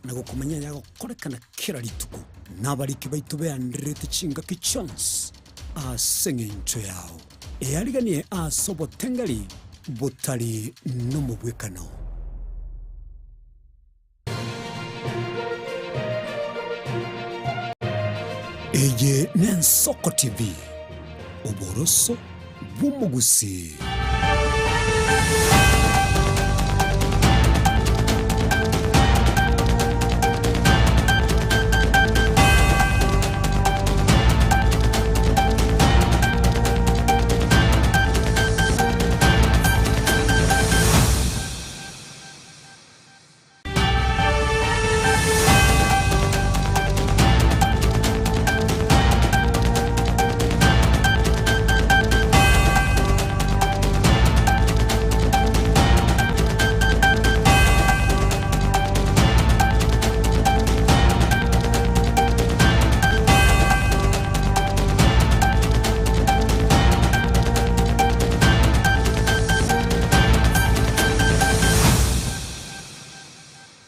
na gokomanya ayagokorekana kera rituko. Na abariki baito beandererete chingaki chionsi ase engencho yao. Eariganie ase obotengeri botari nomobwekano. Eye n'Ensoko TV, oboroso bw'omogusii.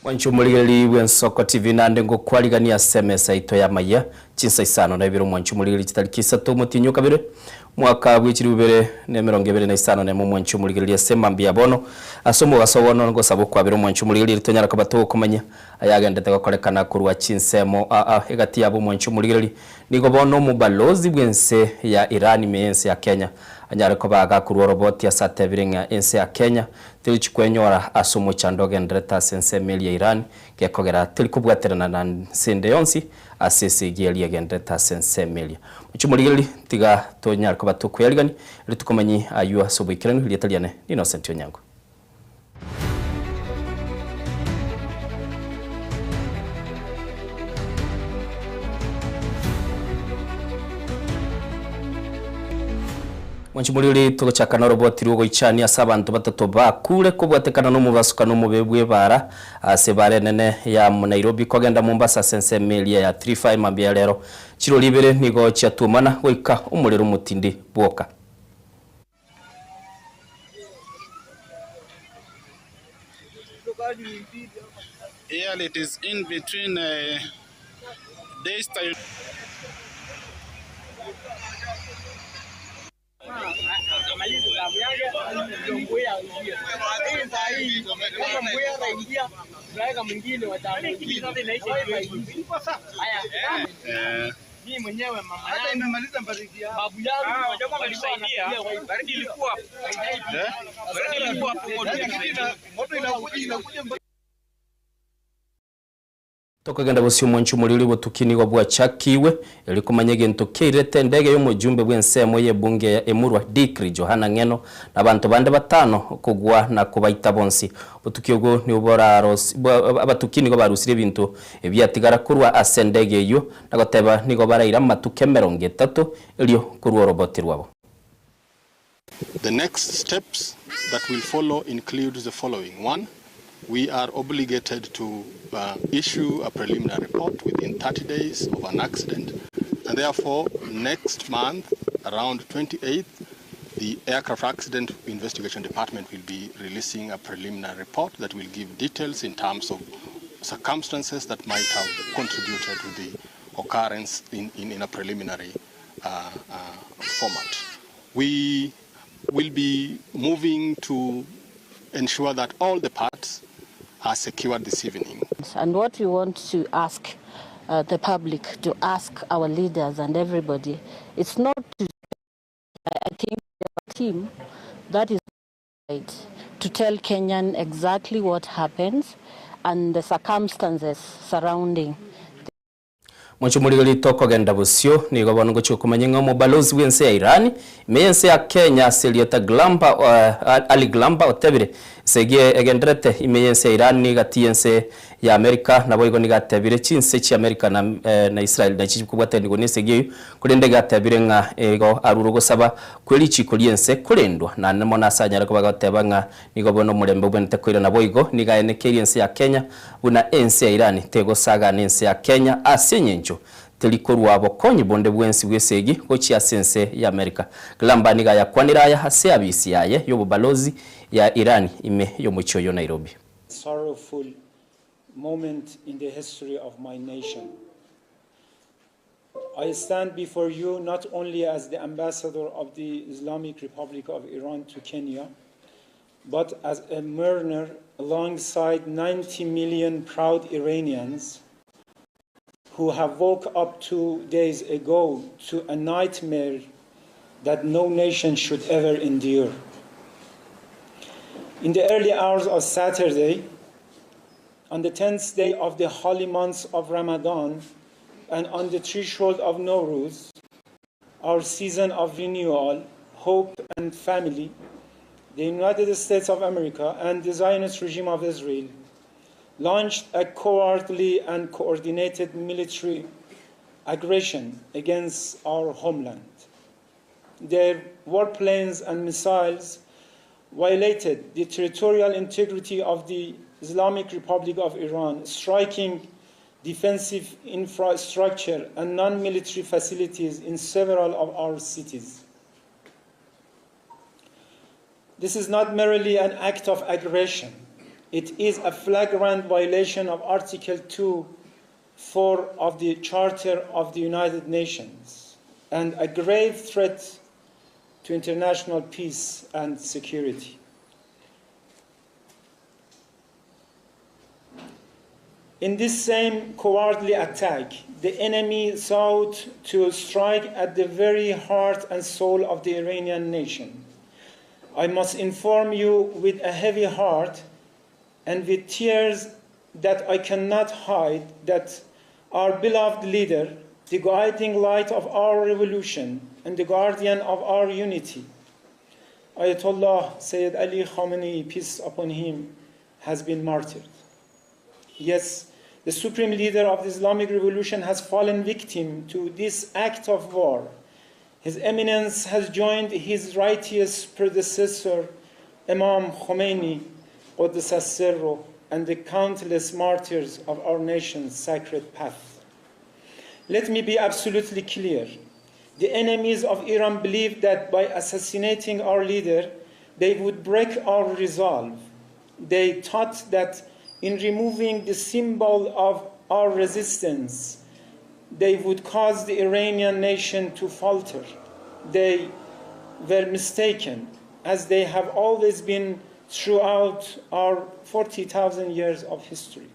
Mwanche omorigereria bw'Ensoko TV naende ngokwarigania ase emesa yaito y'amayia chinsa isano na ibere omwanche omorigereria chitariki isato omotienyi o kabere omwaka bwe chilifu ibere na emerongo ebere na isano na emo omwanche omorigereria ase emambia ya bono ase omogaso bono ngosaba okwabera omwanche omorigereria eri tonyara koba togokomanya ayagendete gokorekana korwa chinsemo aa egati yabo omwanche omorigereria nigo bono omobalozi bw'ense ya Iran ime y'ense ya Kenya anyare koba agakorwa oroboti ase atebire ng'a ense ya Kenya Torichi kwenyora ase omochando ogendererete ase ensemo eria ya Iran, gekogera teri kobwaterana na nse ende yonsi ase esegi eria egendererete ase ensemo eria. Mochie morigererie, tiga tonyare koba tokweyarigania, erio tokomanyie ayio ase oboikeranu, erieta riane n'Innocent Onyango. Mwanche moriori togochaka noroboti rw'ogoichania ase abanto batato bakure kobwatekana nomobasukano omobe bw'ebaara ase ebaara enene ya Nairobi kogenda Mombasa ase ensemo eria ya Trifa emambia ya rero. Chirori ibere nigo chiatuomana goika omorero omotindi bwoka. Here it is in between uh, Daystar Eh, Tokogenda bosio omonche omoriri obotuki nigo bwachakigwe, erio komanya egento kiairete endege y'omojumbe bw'ensemo y'ebunge ya Emurwa Dikri Johana Ng'eno na abanto bande batano kogwa na kobaita bonsi. Obotuki obwo nigo borarosi abatuki nigo barusirie ebinto ebiatigara korwa ase endege eyio na goteba nigo baraire amatuko emerongo etato erio korwa oroboti rwabo. The next steps that will follow include the following, One, we are obligated to uh, issue a preliminary report within 30 days of an accident, and therefore next month, around 28th, the Aircraft Accident Investigation Department will be releasing a preliminary report that will give details in terms of circumstances that might have contributed to the occurrence in, in, in a preliminary uh, uh, format. We will be moving to ensure that all the parts are secured this evening. And what we want to ask uh, the public, to ask our leaders and everybody, it's not to, I think our team that is right to tell Kenyan exactly what happens and the circumstances surrounding Mwanche omorigereria tokogenda bosio, nigo bono ngochia komanya ng'a omobalozi bw'ense ya Iran ime y'ense ya Kenya ase erieta Glamba Ali Glamba otebire esegi egenderete ime y'ense ya Iran gati y'ense ya America naboigo nigo atebire chinse chia America na na Israel nachi chikobwatanigwa nesegi eyio korende iga atebire ng'a igo arure ogosaba kwe richiko ri'ense korendwa naende mono ase anyare koba agoteba ng'a nigo bono omorembe obwenerete koira naboigo nigo aenekeirie ense ya Kenya buna ense ya Iran tegosagana ense ya Kenya ase engencho teri korua bokonyi bonde bwensi bw'esegi gochia ase ense ya America. Glamba nigo ayakwanire aya ase abisi yaye y'obobalozi ya Iran ime y'omochie oyo Nairobi. Sorrowful. moment in the history of my nation. I stand before you not only as the ambassador of the Islamic Republic of Iran to Kenya, but as a mourner alongside 90 million proud Iranians who have woke up 2 days ago to a nightmare that no nation should ever endure. In the early hours of Saturday, on the 10th day of the holy month of Ramadan, and on the threshold of Nowruz, our season of renewal, hope, and family, the United States of America and the Zionist regime of Israel launched a cowardly and coordinated military aggression against our homeland. Their warplanes and missiles violated the territorial integrity of the Islamic Republic of Iran, striking defensive infrastructure and non-military facilities in several of our cities. This is not merely an act of aggression. It is a flagrant violation of Article 2.4 of the Charter of the United Nations and a grave threat to international peace and security. In this same cowardly attack, the enemy sought to strike at the very heart and soul of the Iranian nation. I must inform you with a heavy heart and with tears that I cannot hide that our beloved leader, the guiding light of our revolution and the guardian of our unity, Ayatollah Sayyid Ali Khamenei, peace upon him, has been martyred. Yes, the supreme leader of the Islamic Revolution has fallen victim to this act of war. His Eminence has joined his righteous predecessor, Imam Khomeini, Quddes Sirruh, and the countless martyrs of our nation's sacred path. Let me be absolutely clear. The enemies of Iran believed that by assassinating our leader, they would break our resolve. They thought that in removing the symbol of our resistance, they would cause the Iranian nation to falter. They were mistaken, as they have always been throughout our 40,000 years of history.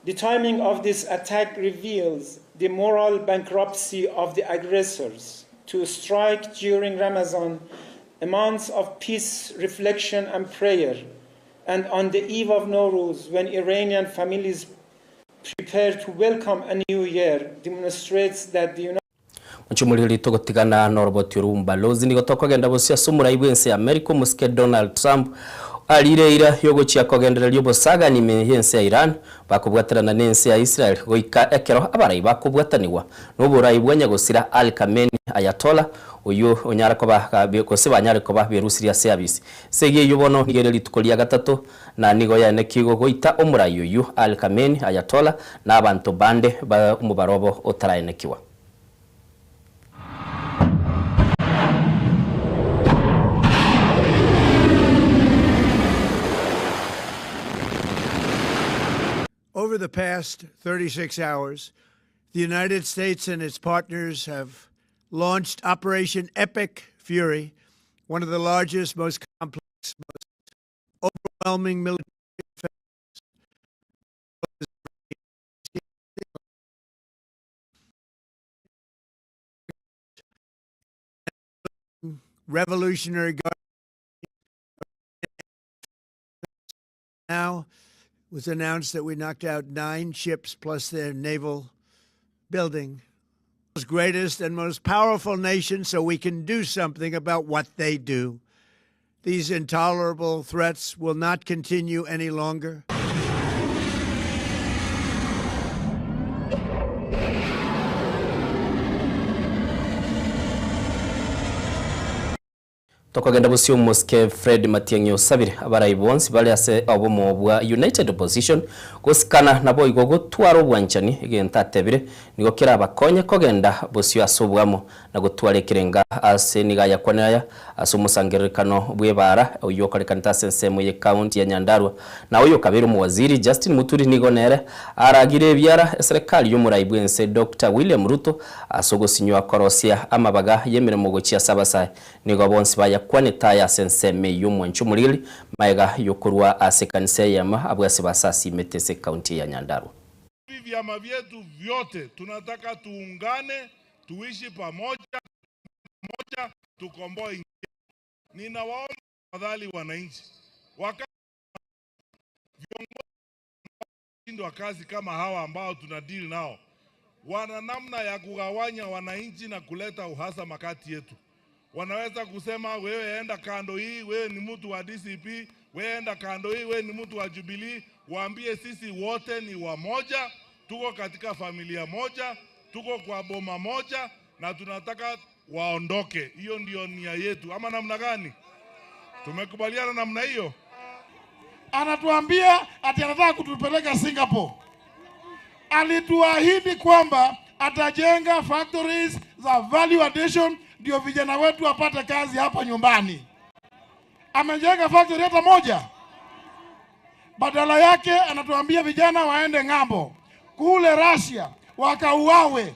The timing of this attack reveals the moral bankruptcy of the aggressors to strike during Ramadan, a month of peace, reflection, and prayer, and on the eve of Nowruz, when Iranian families prepare to welcome a new year, demonstrates that the United Mochumoriri togotigana noroboti oru ombalozi nigo tokogenda bosio ase omorai bw'ense ya Amerika omosike Donald Trump arire eira yogochia kogendereria obosagani ime y'ense ya Iran bakobwaterana n'ense ya Israel goika ekero abarai bakobwatanigwa noborai bwa nyagosira Ali Khamenei Ayatollah oyio onyare koba gose banyare koba berusirie ase abisi. Esegi eyio bono nigo ere rituko ria gatato na nigo yaenekigwe goita omorai oyio Ali Khamenei Ayatollah na abanto bande ba omobaro obo otaraenekiwa. Over the past 36 hours, the United States and its partners have launched Operation Epic Fury, one of the largest, most complex, most overwhelming military offensives Revolutionary Guard now was announced that we knocked out 9 ships plus their naval building. Greatest and most powerful nation, so we can do something about what they do. These intolerable threats will not continue any longer. Tokogenda bosio omosike Fred Matiang'i osabire abarai bonsi bare ase obomo bwa United Opposition gosikana naboigo gotwara obwanchani egento atebire nigo kerabakonye kogenda bosio ase oboamo na gotwara ekerenga ase nigo ayakwanire aya ase omosangererekano bw'ebaara oyio okorekanete ase ensemo ye county ya Nyandarua. Na oyo okabeire omowaziri Justin Muturi nigo nere aragire ebiara eserekari y'omorai bw'ense Doctor William Ruto ase ogosinywa korosia amabaga y'emeremo gochia ase abasae. Nigo bonsi bayakwanete aya ase ensemo eyio omwanchi omoriri maega y'okorua ase ekanisa eyemo abwo ase basasimete ase ecounty ya Nyandarua. Vyama vyetu vyote tunataka tuungane, tuishi pamoja, moja, tukomboe nchi. Ninawaomba tafadhali wananchi, wakati viongozi wa kazi kama hawa ambao tuna deal nao wana namna ya kugawanya wananchi na kuleta uhasama kati yetu. Wanaweza kusema wewe enda kando hii, wewe ni mtu wa DCP, wewe enda kando hii, wewe ni mtu wa Jubilee. Waambie sisi wote ni wamoja, tuko katika familia moja, tuko kwa boma moja na tunataka waondoke. Hiyo ndio nia yetu, ama namna gani? Tumekubaliana namna hiyo? Anatuambia ati anataka kutupeleka Singapore. Alituahidi kwamba atajenga factories za value addition ndio vijana wetu wapate kazi hapa nyumbani. Amejenga factory hata moja? Badala yake anatuambia vijana waende ng'ambo kule Russia wakauawe,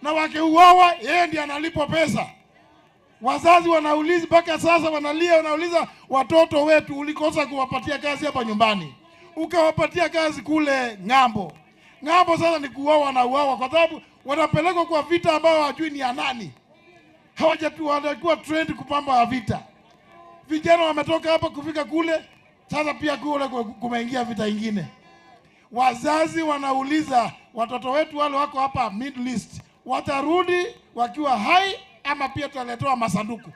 na wakiuawa yeye ndiye analipwa pesa. Wazazi wanauliza mpaka sasa, wanalia, wanauliza watoto wetu, ulikosa kuwapatia kazi hapa nyumbani, ukawapatia kazi kule ng'ambo. Ng'ambo sasa ni kuuawa na uawa, kwa sababu wanapelekwa kwa vita ambao hawajui ni ya nani, hawajakuwa trained kupamba ya vita. Vijana wametoka hapa kufika kule, sasa pia kule kumeingia vita ingine. Wazazi wanauliza watoto wetu wale wako hapa Middle East watarudi wakiwa hai ama pia tutaletewa masanduku.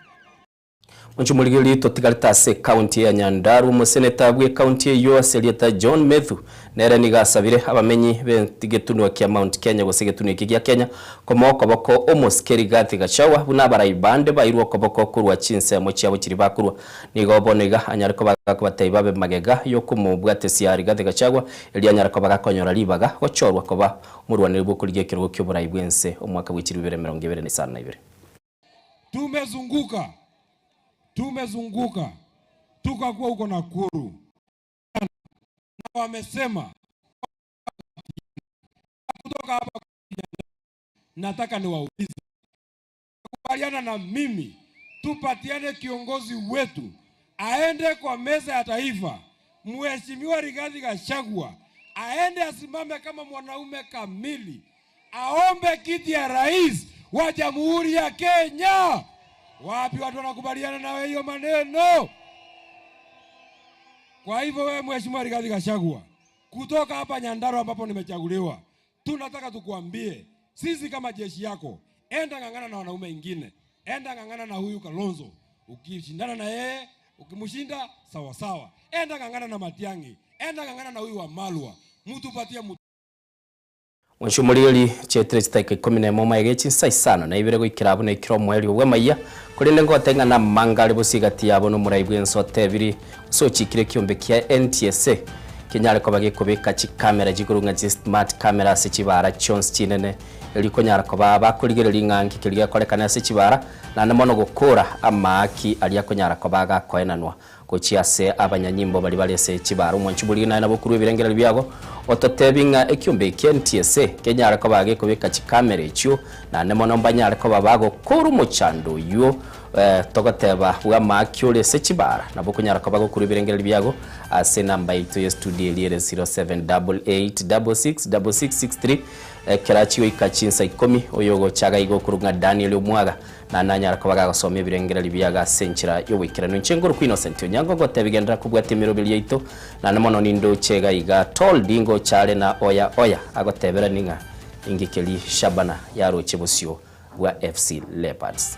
Monchomorigereria totigarete ase ekaunti ya Nyandarua, omoseneta bw'ekaunti eyio ase erieta John Methu nere nigo asabire abamenyi b'egetunwa kia Mount Kenya gose egetunwa eke gia Kenya komoa okoboko omosike Rigathi Gachagua buna abarai bande bairwe okoboko korwa chinsemo chiabo chiria bakorwa. Nigo bono iga anyare koba gakobatebia babe magega y'okomobwatesia Rigathi Gachagua erio anyare koba gakonyora ribaga gochorwa koba omorwaneri bw'okorigia ekerogo ki'oborai bw'ense omwaka bwe chilifu ibere emerongo ebere na isano na ibere. Tumezunguka, tumezunguka, tukakuwa huko Nakuru na wamesema kutoka hapa, nataka niwaulize, kubaliana na mimi tupatiane kiongozi wetu aende kwa meza ya taifa, Mheshimiwa Rigathi Gachagua aende asimame kama mwanaume kamili, aombe kiti ya rais wa Jamhuri ya Kenya. Wapi watu wanakubaliana nawe hiyo maneno? Kwa hivyo wewe Mheshimiwa Rigathi Gachagua, kutoka hapa Nyandarua ambapo nimechaguliwa, tunataka tukuambie sisi kama jeshi yako, enda ng'ang'ana na wanaume wengine, enda ng'ang'ana na huyu Kalonzo. Ukishindana na yeye, ukimshinda sawa sawa, enda ng'ang'ana na Matiang'i, enda ng'ang'ana na huyu wa Malwa, mtu patie mtu Mwanche omorigeri chietire chitaika ikomi nemo maega echinsa isano na ibere goikera abwo naikire omoerio bw'amaiya, korende ngote ng'a namanga are bosio egati yabo nomorai bw'ense otebiri gose ochikire ekiombe kia NTSA kenyare koba gekobeka chikamera chigoro ng'a chi smart camera ase chibara chionsi chinene erio konyara koba bakorigereria ng'a nki keria gekorekana ase chibara naende mono gokora amaaki aria akonyara koba gakoenanwa Gochia ase abanyanyimbo baria bare ase chibara. Omwanchi borigia naye nabo okorua ebirengererio biago, ototebi ng'a ekiombe eke NTSA kenyare koba gekobeka chikamera echio, naende mono mbanyare koba bagokora omochando oyio togoteba bw'amaaki ore ase chibara. Nabo okonyara koba gokorua ebirengererio biago ase enamba yaito ye studio eria ere 0788666663 ekero achia goika chinsa ikomi, oyogocha iga iga okorwa ng'a Daniel Omwaga. Na nanyara koba gagosoma ebirengererio biago ase enchera y'oboikeranu. Inche nkorokwa Innocent Onyango, ngotebia genderera kobwatia emeroberio yaito, naende mono nindoche iga iga Toldi ngocha are na oya oya agoteberani ng'a ingikeri Shabana yaroche bosio bwa FC Leopards.